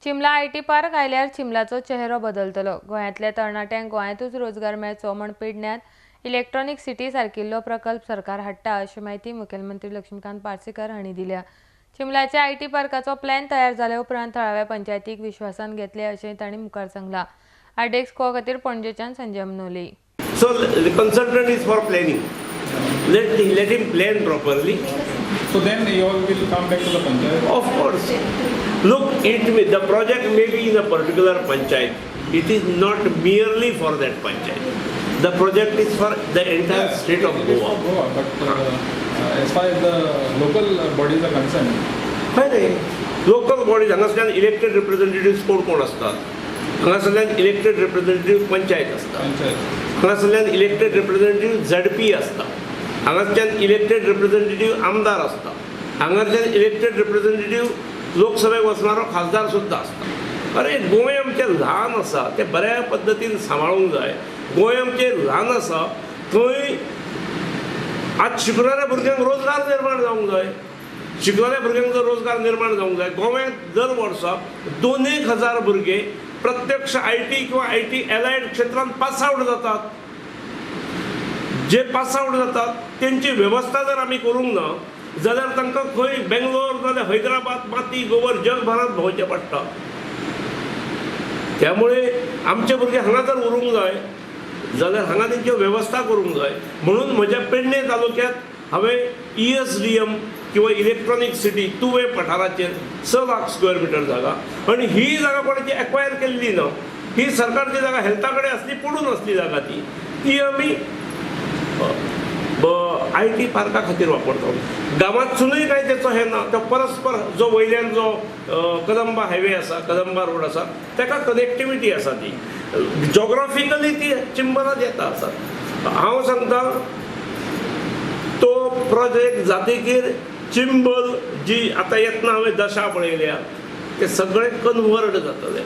Chimbel IT park आयल्यार चिंबलाचो चेहरो बदलतलो. गोंयांतल्या तरणाट्यांक गोंयांतूच रोजगार मेळचो म्हण पेडण्यांत इलेक्ट्रॉनिक सिटी सारकिल्लो प्रकल्प सरकार हाडटा अशी म्हायती मुखेलमंत्री लक्ष्मीकांत पार्सेकर हांणी दिल्या. चिंबलाच्या IT पार्काचो प्लॅन तयार जाले उपरांत थळाव्या पंचायतीक विश्वासान घेतले अशें तांणी मुखार सांगलां. आरडीएक्स गोवा खातीर पणजेच्यान Sanjay Manoli. So the consultant is for planning. Let him plan properly. So then you all will come back to the panchayat. Of course. Look, the project may be in a particular panchayat. It is not merely for that panchayat. The project is for the entire state of It is Goa. for Goa, but as far as the local bodies are concerned, हय रे, local bodies हांगासरल्यान elected representative कोण कोण आसतात? हांगासरल्यान elected representative panchayat आसता. Panchayat. हांगासरल्यान elected representative ZP आसता. हांगासरल्यान elected representative आमदार आसता. हांगासरल्यान elected representative लोकसभेक वचणारो खासदार सुद्दां आसता. अरे, गोंय आमचें ल्हान आसा, तें बऱ्या पद्दतीन सांबाळूंक जाय. गोंय आमचें ल्हान आसा, थंय आज शिकणाऱ्या भुरग्यांक रोजगार निर्माण जावंक जाय. शिकणाऱ्या भुरग्यांक जर रोजगार निर्माण जावंक जाय, गोव्यांत दर वर्सा 2 एक हजार भुरगे प्रत्यक्ष IT किंवा IT allied क्षेत्रांत पास आवट जातात. जे पास आवट जातात तेंची वेवस्था जर आमी करूंक ना जाल्यार तांकां खंय बेंगलोर नाजाल्यार हैदराबाद, माती गोबर जगभरात भोंवचें पडटा. त्यामुळे आमचे भुरगे हांगा जर उरूंक जाय जाल्यार हांगा तेंच्यो वेवस्था करूंक जाय. म्हणून म्हज्या पेडणे तालुक्यांत हांवें ईएसडीएम किंवा इलेक्ट्रॉनीक सिटी, तुवे पठाराचेर 6 लाख स्क्वेअर मिटर जागा आनी ही जागा कोणाची एक्वायर केल्ली ना. ही सरकारची जागा हेल्था कडेन आसली, पडून आसली जागा. ती ती आमी IT पार्का खातीर वापरतो. गांवांतसुनूय कांय तेचो हें ना. तो परस्पर जो वयल्यान जो कदंबा हायवे आसा, कदंबा रोड आसा, ताका कनेक्टिविटी आसा. ती जॉग्राफिकली ती चिंबलात येता आसा. हांव सांगता, तो प्रोजेक्ट जातकीर चिंबल जी आतां येतना हांवें दशा पळयल्या, ते सगळे कन्वर्ट जातले.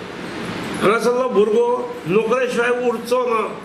हांगासरलो भुरगो नोकरे शिवाय उरचो ना.